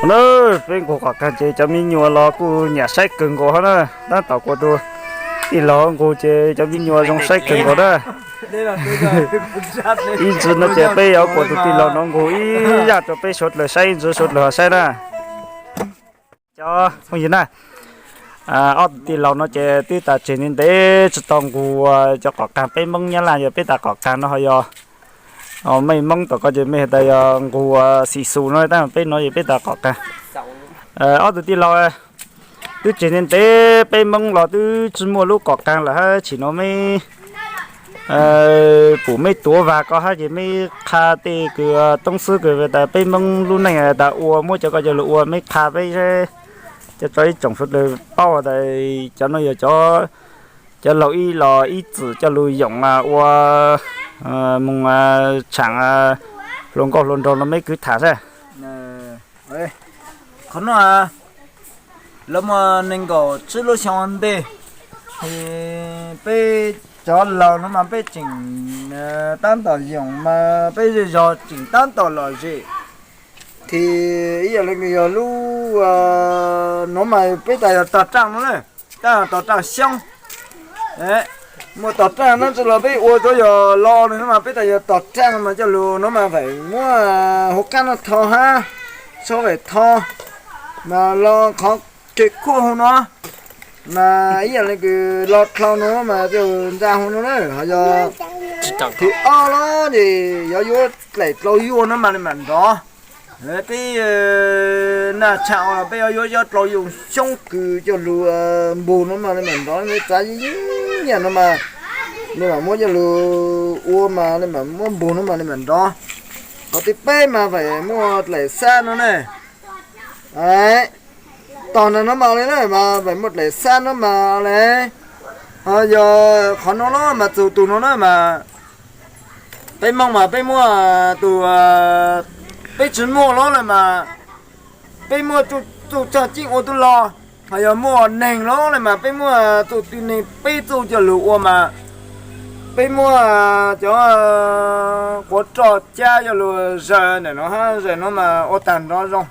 Na, peb nqus qom qeeg ces cov me nyuam los kuj nyiam saib kawg nkaus hov na. Tab tom kuv tus tij laug nqus ces cov me nyuam zoo saib kawg nkaus na. Ib ntsis no ces peb yuav kuas tus tij laug no nqus ib zaj rau peb suav dlawg saib, ib ntsis suav dlawg saib na. Cov phooj ywg na, ob tug tij laug no ces twb tas tseg ntev ntev tsis tau nqus cov qom qeeg peb Hmoob Nyab Laj, yog peb tas qom qeeg no ho yog mej Hmoob tom ko ces mej has tas yog nqus xim xus no, tab peb no yog peb tas qom qeeg. Ob tug tij laug, twb tseg ntev ntev peb Hmoob los twb tsis muaj lub qom qeeg lawm hab tsim no meb pum meb tuav vag ko hab ces meb qha tej kws toob xwb kws tas peb Hmoob lub neej tas ua muab cov ko cov lug ua, meb qha peb cov tso ib tsoom suav dlawg paub tas cov no yog cov laug ib los ib txwm coj lug yoom ua moog tshaam hluas nkauj hluas nraug no meb kwv tham seb. Qhov no lawv muaj nees nkaum tsib lub xyoo ua ntej, peb cov laug no mas peb tseem tab tom yoom mas peb zej zog tseem tab tom lom zem. Ces ib yam li yog lub no mas peb tas yog tog raaj no na, tab tog raaj xyoob. Muaj tog raaj no tsi los peb ua tsuav yog lo no mas peb tas yog tog raaj mas coj lug no mas feem muab hauv qaab no tho hab, tso feem tho mas lo qhov ke khuaj hauv no mas ib yam li kws lo dlhau no mas coj ntxa hauv no na. Ho yog thib ob los ces yuav yuav dlaim dlau yuaj no mas li mam nrov. Peb naj tshaj ua los peb yuav yuav dlaim dlau yuaj xyoob kws coj lug npug no mas li mam nrov, txav yeej yeej nyam no mas li mam muab coj lug ua mas li mam muab npug no mas li mam nrov. Qhov thib peb mas feem muaj dlaim xab no ne. Tog no no mas li na mas feem muaj dlaim xab no mas li. Ho yog qhov no los mas txug tug no na mas peb Moob mas peb muaj tug, peb tsi muaj los le mas peb muaj txuj tshaj ceeb ua tub lo. Ho yog muaj neeg los le mas peb muaj txuj tw neeg peb txuj coj lug ua mas peb muaj cov quav roj cab coj lug zaws ntawm no hab zaws no mas ua tag nrov zoo.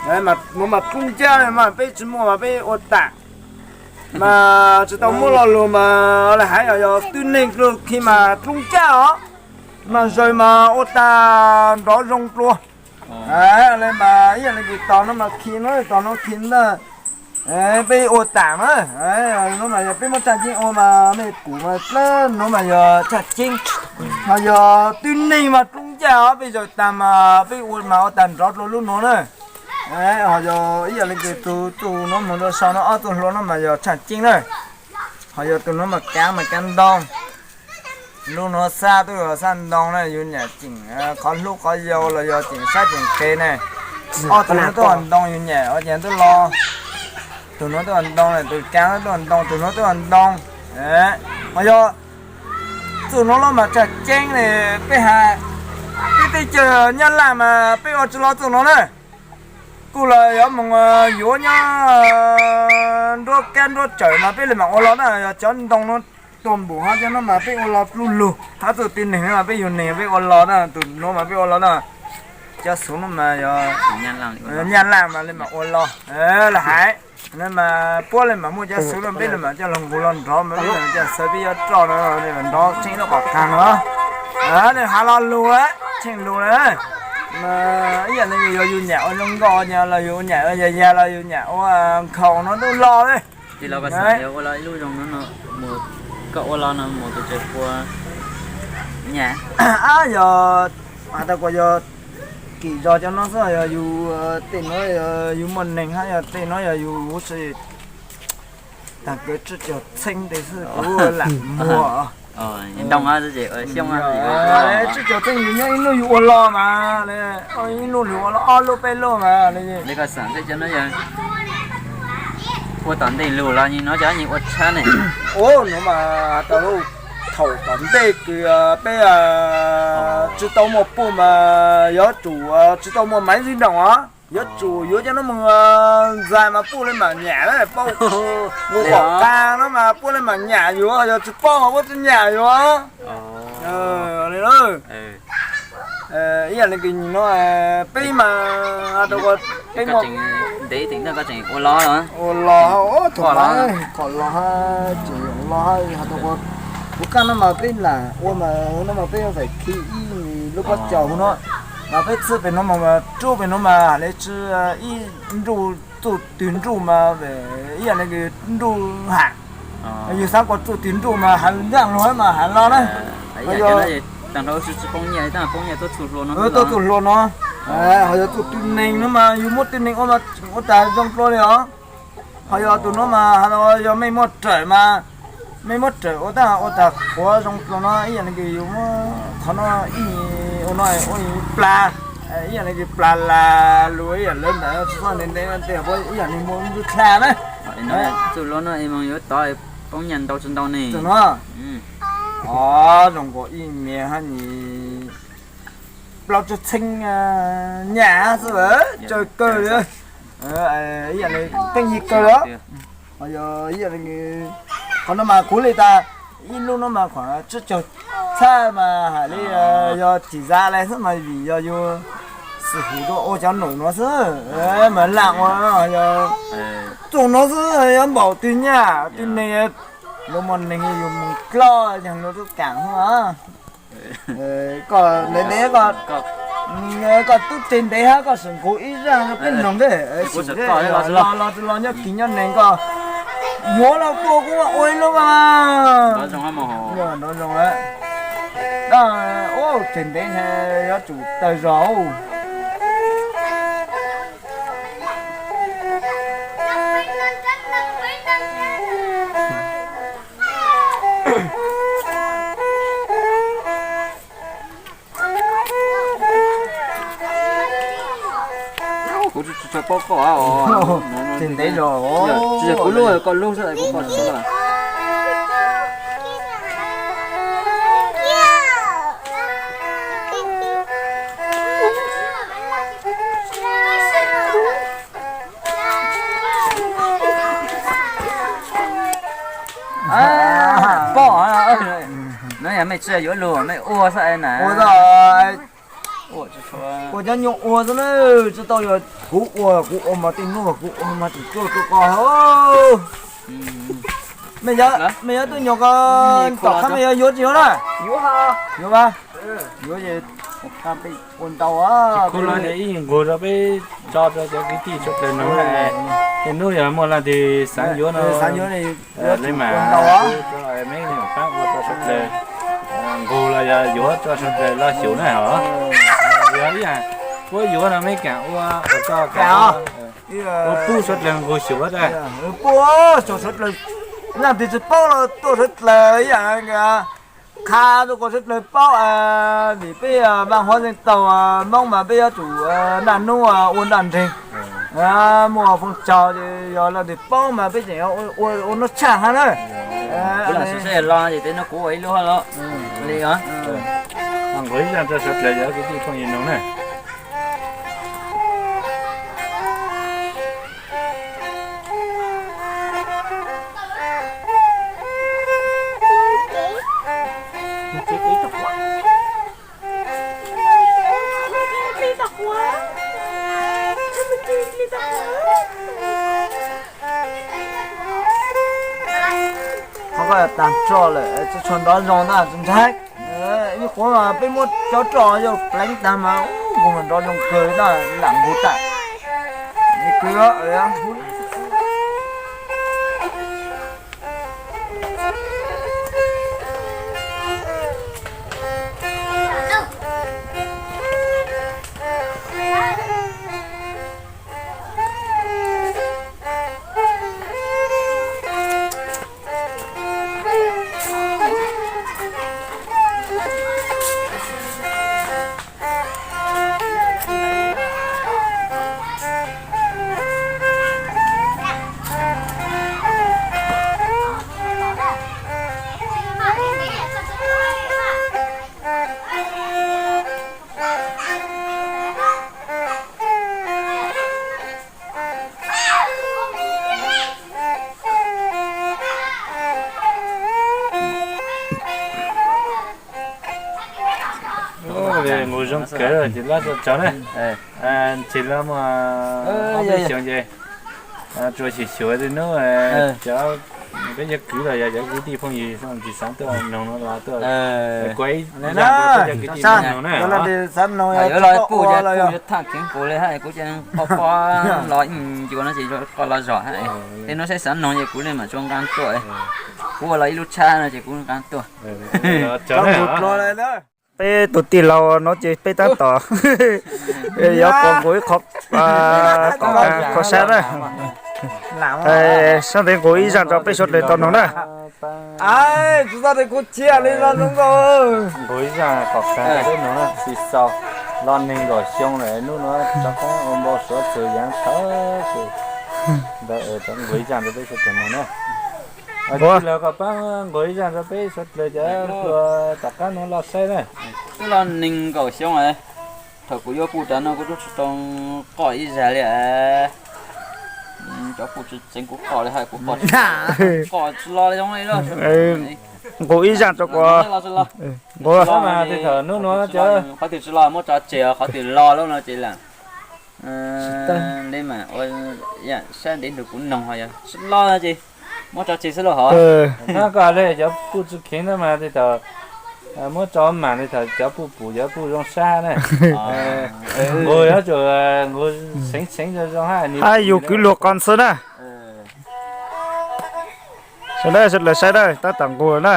No mas dlub ncaj mas peb tsi muaj mas peb ua tam. Mas tsi tau muab lo lug mas le hais yog tw neeg lug khi mas dlub ncaj os, mas zaws mas ua tag nrov zoo dlua. Le mas ib yam li tog no mas khi no, tog no khi ntag. Peb ua tam na, no mas yog peb muab tshaj ceeb ua mas mej pum mas dlawb no mas yog tshaj ceeb. Ho yog tw neeg mas dlub ncaj os, peb zaws tag mas peb ua mas ua tag nrov dlua lub nuav na. Ho yog ib yam li kws tug txuj nuav moog rua sau no ob txuj hlua no mas yog tshaj ceeb na. Ho yog tug nuav mas kaav mas kaav ntoo. Lub nuav xab tub yog xab ntoo na, yus nyam tseem qhov hlub qhov yau los yog tseem sab tseem qe ne. Ob tug nuav tub ua ntoo yus nyam ua cas tub lo. Tug nuav tub ua ntoo, tug kaav tub ua ntoo, tug nuav tub ua ntoo. Ho yog txuj nuav los mas tshaj ceeb ne, peb has peb teb chaws Nyab Laj mas peb ua tsi lo txuj nuav na. Kuj los yuav moog yuav nyob nruab kab nruab tsawm mas peb le maam ua lo na, yog cov ntoo nuav tuaj npum hab cov nuav mas peb ua lo pluj lug, hab txuj tw neeg mas peb yug neeg peb ua lo na, tug nuav mas peb ua lo na. Cov xuv nuav mas yog Nyab Laj mas le maam ua lo, le hais. Mas puab le maam muaj cov xuv nuav peb le maam coj lug nqus lo nrov mas peb le maam coj xav peb yuav roj no le maam nrov tsheej lub qhov qab no. Le has lo lug, tsheej lug na. Mas ib yam li yog yus nyam ua zoo nkauj los yus nyam ua yag yag los yus nyam ua nkhaus no tub lo le. Ua lo ib lub zoo no, koj ua lo no mus tus tsev puas nyam? Ab, yog has tas kuas yog kim zog cov no xwb, yog yus tej nuav yus muaj neeg hab yog tej nuav yog yus huv si. Tag kawg tsib caug txheeb tes xwb kuv lam muag. Tsib caug txheeb yus nyob ib hnub yus ua lo mas, ib hnub yus ua lo ob lub peb lub mas. Ua tom ntej lug los no cov nyias ua tshab ne. Ua no mas tau thaum tom ntej kws peb tsi tau muaj puj mas yuav tsum tsi tau muaj maiv zib doom os. Yuav tsum yuav cov nuav moog ntxais mas puj le maam nyam, paub, ua qhov qab no mas puj le maam nyam yus, yog tsi paub mas puj tsi nyam yus. Ib yam li kws no, peb mas has rau koj, peb muaj ntev, ua los, ua los, thaum ub kom los tseem los has rau kuv, kuv kaj no mas peb lam ua mas no mas peb yuav txais khi ib lub pob caus no, mas peb txhwb pem no mas, rub pem no mas hais li tsi ib nruj, txuj twg nruj mas ib yam li nruj ham, yus xav kom txuj twg nruj mas has ncaaj lug mas has los na. Tuaj txuj hlua no, ho yog txuj tw neeg no mas yus muab tw neeg ua mas ua tas zoo dlua li os. Ho yog tus no mas yog mej muaj rawm mas, mej muab rawm ua tas ua tas qhuav zoo dlua no ib yam li kws yus muab qhov no ib ua no ua plag, ib yam li kws plag las lug ib yam lawv ntawd tsis txhob ntev ntev tias ib yam li muaj ntsuj dlha na. Txuj hlua no yuav tov poob nyaj ntau tsis ntau ne. Txuj no, o, zoo nkaus ib mias hab ni plaub tsib txheeb nyaj xwb, tsawg kawg li. Ib yam li teeb yig kawg li. Ho yog ib yam li, qhov no mas kuv li tas ib lub no mas khuam tsib caug txhab mas hais li yog tsis zam li xwb mas vim yog yus xwm huv dua ua cov num no xwb mas lam ua yog txuj no xwb yuav npaum twg nyaj twg neeg, luag muaj neeg yus mus dloj yog luag tub kaam xwb. Koj ntev ntev, koj tub tseg ntev hab koj sim nqus ib zaaj rau peb noog thiab. Los los nyob kis nyob neeg koj yuav los tuaj kuv ua ib lub mas. Nrov zoo, tseg ntev yuav tsum tawg zog. Kuv tsis tshua paub koj os. Tsis ntev zog, tsis yog kuv lub, koj lub xwb, kuv koj xwb. Pom no yog mej tsis yuav lug mej ua xwb na. Ua cov nyuag ua xwb na, tsis tau yog kuv ua, kuv ua mas tej hnub kuv ua mas tsis tuaj rau koj. Mej yuav tuaj nyuam ko, tom qab mej yuav yuav tsis yuav na? Yuav mas, yuav es ua ntau. Kuv los ib nqug rau peb tso rau cov kwv tij suav dlawg noog, tej hnub yog muaj leej twg xaav yuav no, le mas ua rau meb paab ua rau suav dlawg nqug los yog yuav rau suav dlawg los xyum na hos. Yog ib yam puab yuav no meb kaam ua, ua koj kaam ua pub suav dlawg nqug xyum. Pub, leej twg tsis paub los tuaj suav dlawg ib yam qha rau kom suav dlawg paub, vim peb vaaj huab zeej taug Moob mas peb yuav tsum naj nub ua nraj nreeg, muaj fooj tsaug ces yog leej twg paub mas peb tseem ua nub tshaj hab na. Kuv los xyum seb los ces tej no kuv ua ib lub hab los li. Nqug ib zaaj rau suav dlawg yog kwv tij phooj ywg noog na. Qhov koj taag tso lawm tsis tshua nrov zoo na tsis ntshai. Ib qhuav mas peb muab cov roj yau pleev taag mas nqug mas nrov zoo kawg na, lam nqug tag. Kawg ces lawv tso na. Ntsis los mas ob peb xyoos ces tsuas xyuam xyuam tej hnub cov peb cov kwv los yog cov kwv tij phooj ywg ntsis xav tuaj noog no los tuaj kuv ib zaj rau peb cov kwv tij noog na. Yuav los pub cov pub yuav tham kheev kuv li hab, kuv cov poj poj los ncua no ces yuav qoj los zom hab. Tej hnub saib xav noog ces kuv li mam tso nqa tuaj. Kuv ua los ib lub tshab no ces kuv nqa tuaj. Peb tus tij laug no ces peb tab tom yuav pom nqus ib qho, qhov sab na. Sab ntev nqus ib zaj rau peb suav dlawg tau noog na. Nqus ib zaj qhov sab rau peb noog na, tsis xaus, los nees nkaum xyoo lawm, hnub no tso qab ua npau suav txwm yaav tshawv tus ntawd, nqus ib zaj rau peb suav dlawg noog na. Tij laug koj pab nqus ib zaj rau peb suav dlawg cov hluas tom qab no los saib na. Twb los nees nkaum xyoo lawm, thaum kuv yuav puj rau no kuv twb tsis tau qoj ib zaj li. Cov puj tsis txeev kuv qoj li hab, kuv qoj tsis los li zoo li. Nqus ib zaj rau kuv. Qhov twg tsis los muab tso tseg, qhov twg los lawm no ces lam li mas ua saib ntev ntug kuv noog ho yog tsis los no ces muab tso tseg xwb lauj hov. Koj li cov puj tsis kheev na mas tej thaum muab tso mam li thaum cov puj pum cov puj zoo sab na. Nqus yuav tsum nqus seev seev zoo zoo hab. Hab yus kwv luag qos ntxhw na. Sawv daws sawv dlawg saib na, tab tom nqus na.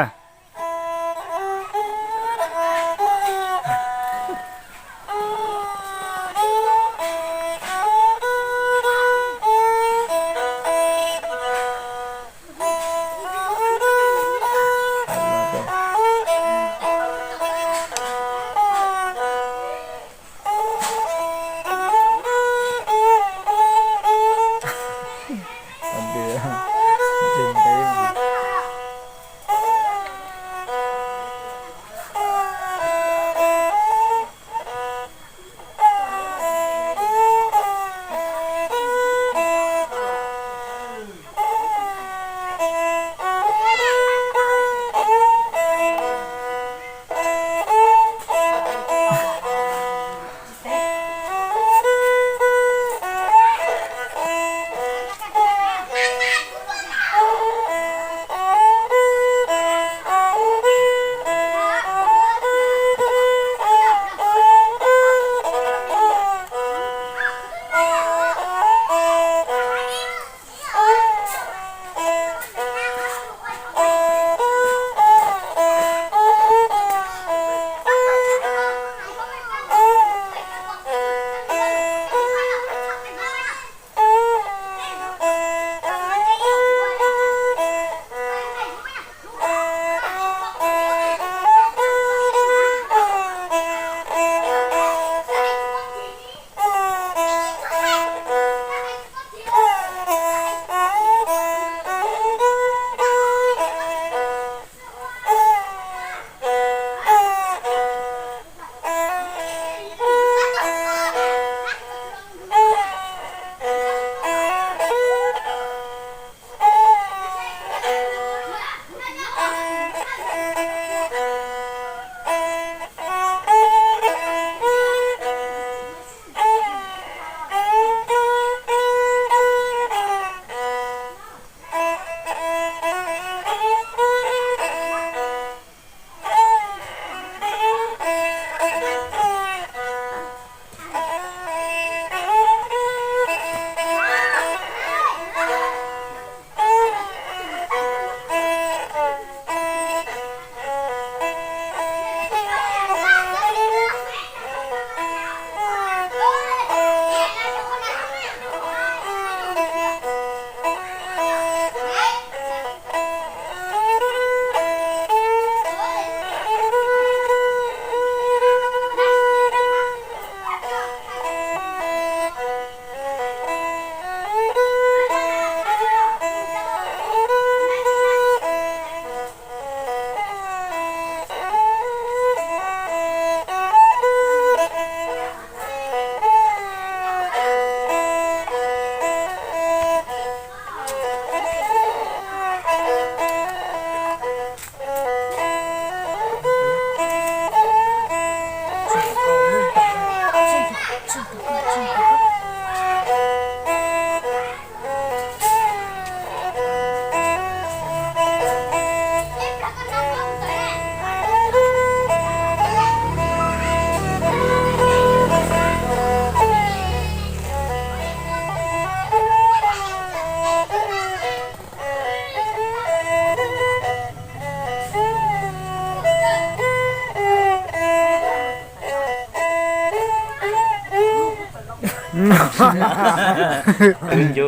Ncu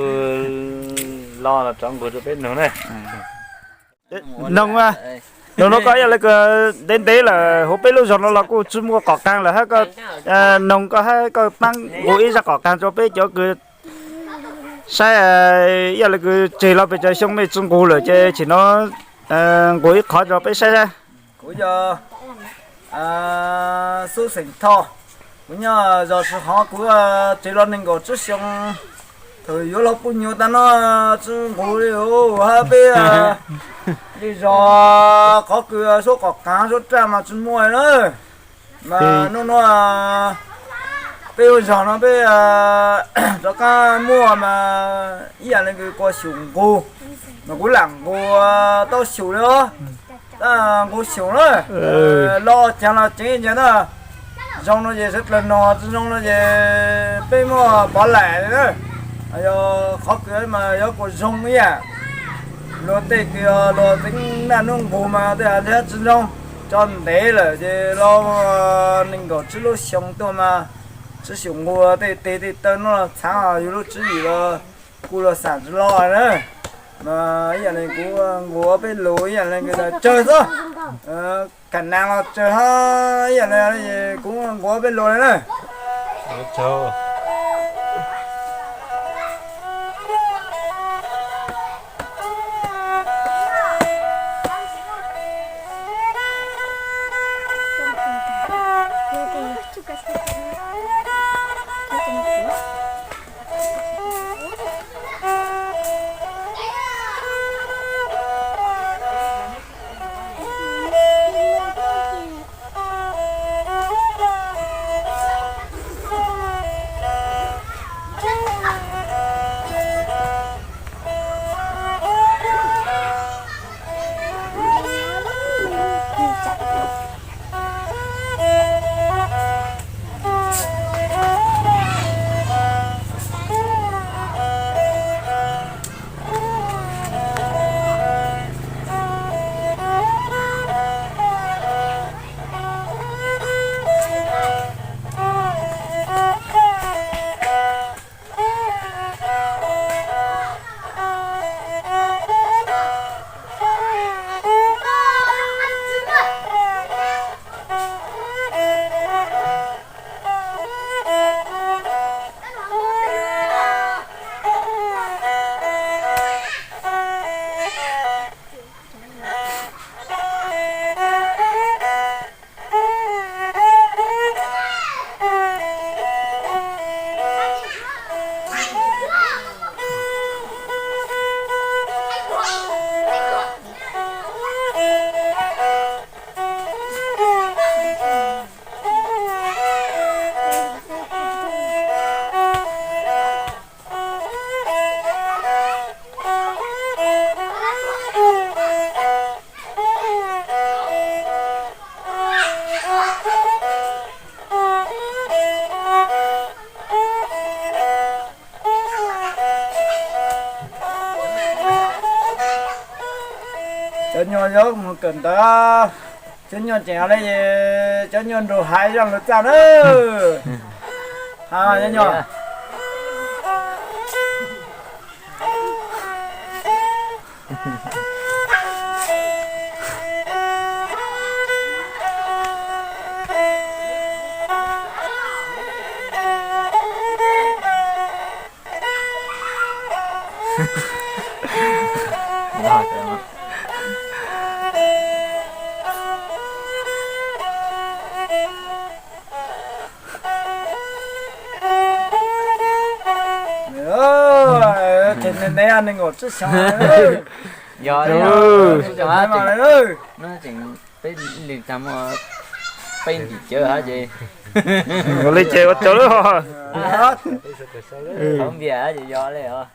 lo los rov nqus rau peb noog na. Noog, noog no koj ib yam li kws ntev ntev lawm hauv peb lub zog no los kuj tsi muaj qom qeeg lawm hab, koj noog koj hab koj paab nqus ib zaj qom qeeg rau peb cov kws saib, ib yam li kws tseg los pes tsawg xyoo mej tsi nqus lawm ces tsim no nqus ib qhov rau peb saib seb. Kuv yog Xub Xeem Thoj, kuv nyob zos Sib Hov, kuv tseg los nees nkaum tsib xyoo. Thaum yuav luag pub nyuv tag no tsi nqus li hab peb zej zos, qhov kws suab qom qeeg suab raj mas tsi muaj li na. Mas nub nua peb ua zog no peb rov qab muaj mas ib yam li kws kua xyum nqus, mas kuv lam nqus taub xyum li os. Nqus xyum na, lo caag los ceev ib ncag na. Zoo no ces sawv dlawg noog, tsi zoo no ces peb muab pov laim li na. Yog qhov kws mas yuav kuas zoo ib yam. Luag tej kws luag txeev naj nub nqus mas tej has tsi zoo, tso ntev lawm ces los nees nkaum tsib lub xyoo tuaj mas tsi xyum nqus tej teg tej taw no los txhaav yus lub tswv yim los kuj luag xam tsi lo na. Mas ib yam li kuv nqus peb lus ib yam li kws tsawg xwb, kam nas los tsawg hab ib yam li kuv nqus peb lus li na. Cov nyuag yuav mus kawm ntawv, cov nyuag tseem le, cov nyuag nrug hais zaj lug txaj na. Cov nyuag Ces neb nees nkaum tsib xyoo, yog, peb li cas muaj peb ntim cawv hab ces, li ces ua rau lub, hauv npias ces yog li os.